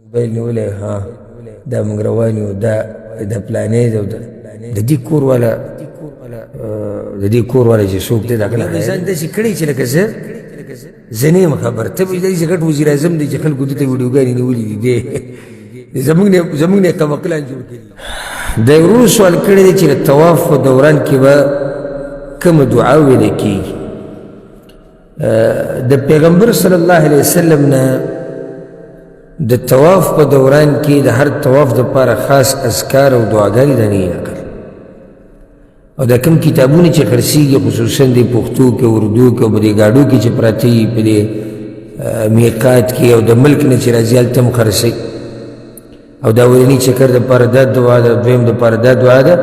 موبایل نیولی، ها دا موږ روان یو، دا د پلانې دی، د دې کور والا، د دې کور والا چې څوک دی، د هغه نه ځان داسې کړی چې لکه زه نه یم خبر. ته به داسې غټ وزیر اعظم دی چې خلکو ده ته ویډیوګانې نیولې دي، دی زموږ نه قمقلان جوړ کړي. د ورور سوال کړی دی چې د طواف په دوران کې به کومه دعا ویل کېږي؟ د پیغمبر صلی الله علیه وسلم نه د طواف په دوران کې د هر طواف دپاره خاص اذکار او دعاګانې دا نه نقل، او دا کوم کتابونه چې خرڅېږي، خصوصا د پښتو کې، اردو کې، او په دې ګاډو کې چې پراته وي، په دې میقات کې او د ملک نه چې راځي هلته هم خرڅوي، او د اولني چکر دپاره دا دعا ده، دویم دپاره دا دعا ده،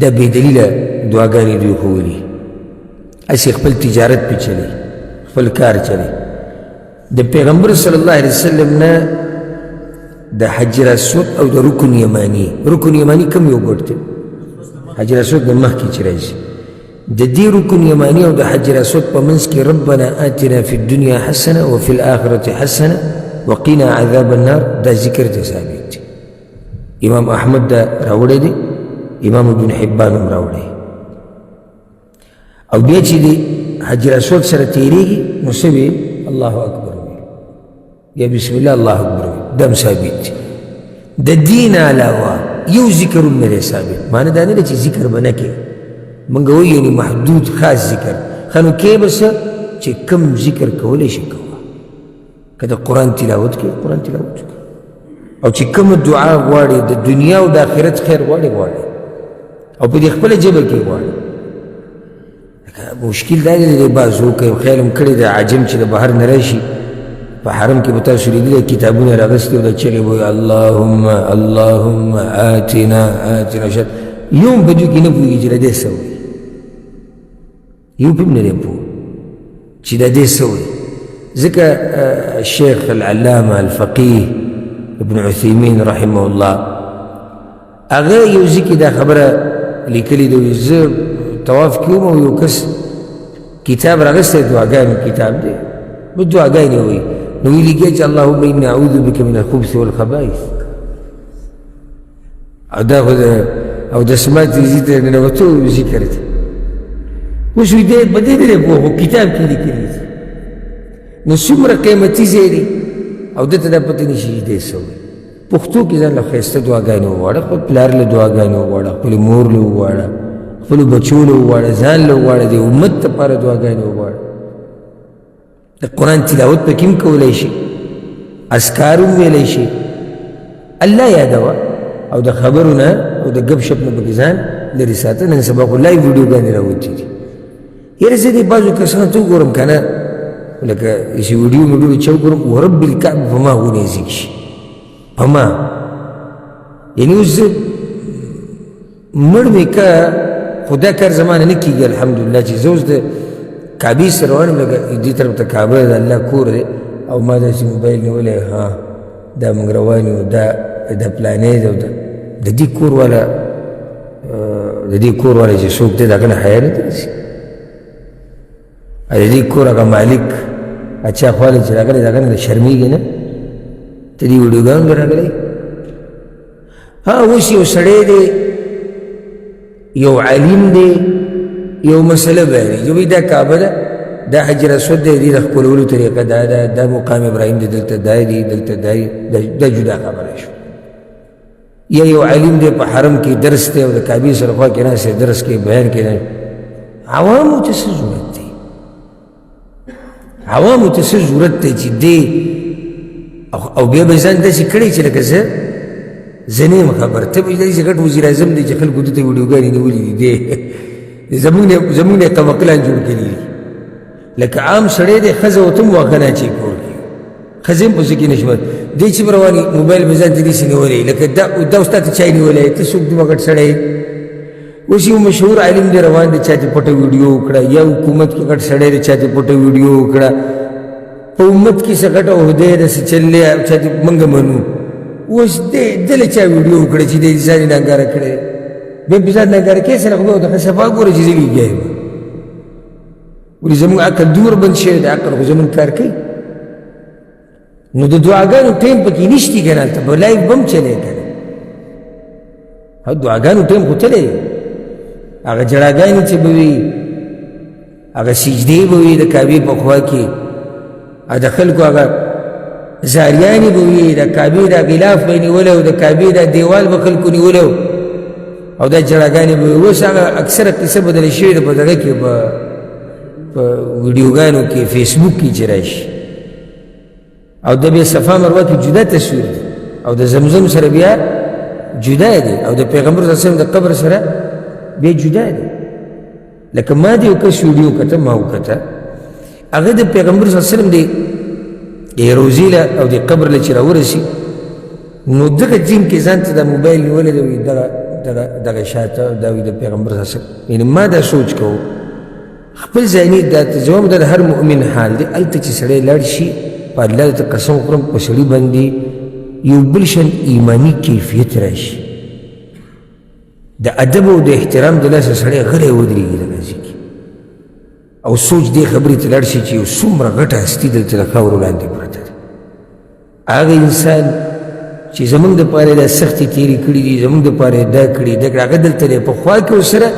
دا بې دلیله دعاګانې دوی ښوولي، هسې خپل تجارت پې چلی، خپل کار چلی. د پیغمبر صلی الله علیه وسلم نه د حجر اسود او د رکن یمانی، رکن یمانی کوم یو ګوټ دی؟ حجر اسود نه مخکې چې راځي، د دې رکن یمانی او د حجر اسود په منځ کې ربنا آتنا فی الدنیا حسنه وفي الآخرة حسنه وقنا عذاب النار، دا ذکر ته ثابت دی. امام احمد دا راوړی دی، امام ابن حبان هم راوړی. او بیا چې دی حجر اسود سره تېرېږي نو څه وي؟ الله اکبر وي، یا بسم الله الله اکبر وي، دا هم ثابت دی. د دین علاوه یو ذکر هم نه دی ثابت. معنی دا نه ده چې ذکر به نه کوې، موږ وایو یعنې محدود خاص ذکر، ښه نو کې به څه چې کم ذکر کولی شي کوه، که د قرآن تلاوت کوي قرآن تلاوت کوي، او چې کومه دعا غواړي د دنیا او د آخرت خیر غواړي غواړي، او په دې خپله ژبه کې غواړي. مشکل دا دی د بعضو که خیال هم کړی د عجم چې د بهر نه راشي په حرم کې به تاسو لیدلی کتابونه راغستي او دا چغې به وایي اللهم اللهم آتنا آتنا شد، یو هم په دوی کې نه پوهېږي چې د دې څه وایي، یو په هم نه دی پوه چې د دې څه وایي. ځکه الشیخ العلامه الفقيه ابن عثیمین رحمه الله هغه یو ځای کې دا خبره لیکلې ده، وایي زه طواف کې وم او یو کس کتاب راغستی، دعاګانو کتاب دی، نو دعاګانې وایي، نو ویې لیکي چې اللهم انی اعوذ بک من الخبث والخبائث. او دا خو د او د سمات ځي ته ننوتو ذکر دی. اوس وایي دی په دې نه دی پوه، خو کتاب کې لیکلي دي، نو څومره قیمتي ځای دی او ده ته دا پته نه شي چې دی څه وایي. پښتو کې ځان له ښایسته دعاګانې وغواړه، خپل پلار له دعاګانې وغواړه، خپلې مور له وغواړه، خپلو بچو له وغواړه، ځان له وغواړه، د امت لپاره دعاګانې وغواړه. د قرآن تلاوت پکې هم کولی شي، اذکار هم ویلی شي، الله یادوه، او د خبرو نه او د ګپ شپ نه پکې ځان لرې ساته. نن سبا خو لایو ویډیوګانې راوتې دي. یاره زه دې بعضو کسانو ته وګورم که نه، لکه چې ویډیو مې ډېرو چا وګورم، ورب الکعب په ما ونې ځیږ شي، په ما، یعنې اوس زه مړ مې که، خو دا کار زما نه نه کېږي الحمدلله، چې زه اوس د کعبې سره روان یم، لکه دې طرف ته کعبه ده، الله کور دی، او ما داسې موبایل نیولی، ها دا موږ روان یو، دا د پلانې دی، د دې کور والا، د دې کور والا چې څوک دی د هغه نه حیا نه درځي، د دې کور هغه مالک چا خواله چې راغلی د هغه نه شرمېږي نه، ته دې ویډیوګانو له راغلی. ها اوس یو سړی دی، یو عالم دی، یو مسله بیانوي چې وایي دا کعبه ده، دا حجر اسود دی، دې د ښکلولو طریقه دا ده، دا مقام ابراهیم دی، دلته دا دی، دلته دا دی، دا جدا خبره شوه. یا یو عالم دی په حرم کې درس دی او د کعبې سره خوا کې ناست دی، درس کوي، بیان کوي، عوامو ته څه ضرورت دی؟ عوامو ته څه ضرورت دی چې دی او بیا به ځان داسې کړی چې لکه زه نه یم خبر. ته به داسې غټ وزیر اعظم دی چې خلکو ده ته ویډیوګانې نیولې دي، دی زموږ نه قمقلان جوړ کړي دي. لکه عام سړی دی، ښځه ورته هم واښه نه اچوي کور کې، ښځې هم په څه کې نه شي. دی چې به روان موبایل به ځان ته داسې نیولی، لکه دا اوس تا ته چا نیولی، ته څوک دومره غټ سړی؟ اوس یو مشهور عالم دی روان دی، چا چې پټه ویډیو وکړه، یا حکومت کې غټ سړی دی، چا چې پټه ویډیو وکړه، په امت کې څه غټه عهده ده، څه چل دی، چا چې موږ منو. اوس دی ده له چا ویډیو وکړه چې دی ځان یې ناګاره کړی، بیا په ځان ناګاره کړی سره خو به ورته صفا ګوره چې زه لګیا یم. ولې زموږ عقل دومره بند شوی دی؟ عقل خو زموږ کار کوي. نو د دعاګانو ټایم پکې نشتی که نه، هلته به لایف به هم چلی که نه، او دعاګانو ټایم خو تللی دی. هغه ژړاګانې چې به وي، هغه سجدې به وي د کعبې په خوا کې، او د خلکو هغه زاریانې به وي، د کعبې دا غلاف به یې نیولی او د کعبې دا دیوال به خلکو نیولی او دا ژړاګانې به وي. اوس هغه اکثره قصه بدله شوې ده په دغه کې، په ویډیوګانو کې، فیسبوک کې چې راشي، او د بیا صفا مروه کې جدا تصویر دی، او د زمزم سره بیا جدا دی، او د پیغمبر صلی الله علیه وسلم د قبر سره بیا جدا دی. لکه ما د یو کس ویډیو کته، ما وکته، هغه د پیغمبر صلی الله علیه وسلم د روزې له او د قبر له چې راورسي، نو دغه جیم کې ځان ته د موبایل نیولی دی، وایي دغه دغه دغه شاته دا وایي د پیغمبر صلی الله علیه وسلم. یعنې ما دا سوچ کوو خپل ځای دا ځواب د هر مؤمن حال دی. هلته چې سړی لاړ شي، په الله ته قسم خورم، په سړي باندې یو بل شان ایماني کیفیت راشي، د ادب او د احترام د لاسه سړی غلی ودرېږي دغه ځای کې، او سوچ دې خبرې ته لاړ شي چې یو څومره غټه هستي دلته د خاورو لاندې پرته ده. هغه انسان چې زمونږ دپاره دا سختې تېرې کړي دي، زمونږ دپاره یې دا کړي دا کړي، هغه دلته دی. په خوا کې ورسره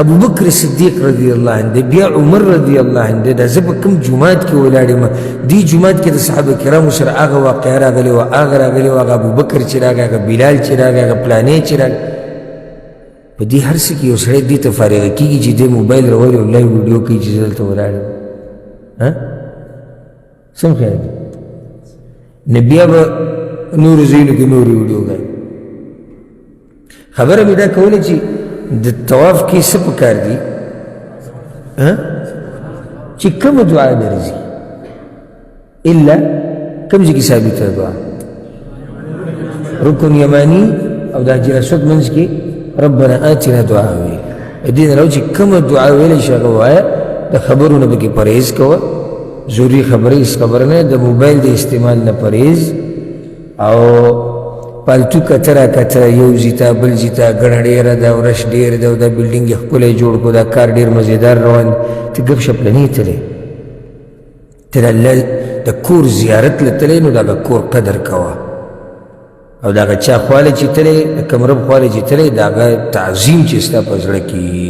ابوبکر صدیق رضی الله عنه دی، بیا عمر رضی الله عنه دی. دا زه په کوم جومات کې ولاړ یم، دې جومات کې د صحابه کرامو سره هغه واقعه راغلې وه، هغه راغلې وه، هغه ابوبکر چې راغی، هغه بلال چې راغی، هغه پلانی چې راغی. په دې هر څه کې یو سړی دې ته فارغه کېږي چې دی موبایل راولي او لایو ویډیو کوي چې زه دلته ولاړ یم. سم خیال دی؟ نو بیا به نورو ځایونو کې نورې ویډیوګانې. خبره مې دا کوله چې د طواف کې څه پکار دي چې کومه دعا درځي، الا کوم ځای کې ثابته دعا رکن یمانی او د حجر اسود منځ کې ربنا آتنا دعا وي. دې نه راو چې کومه دعا ویلی شي هغه ووایه، د خبرو نه پکې پرهېز کوه، ضروري خبرې هېڅ خبره نه، د موبایل د استعمال نه پرهېز، او پالتو کته را کته یو ځای ته بل ځای ته، ګڼه ډېره ده او رش ډېر دی او دا بلډینګ یې ښکلی جوړ کړو، دا کار ډېر مزېدار روان دی، ته ګپ شپ له نه تللی، ته د الله د کور زیارت له تللی، نو د هغه کور قدر کوه، او د هغه چا خواله چې تللی، د کوم رب خواله چې تللی، د هغه تعظیم چې ستا په زړه کې.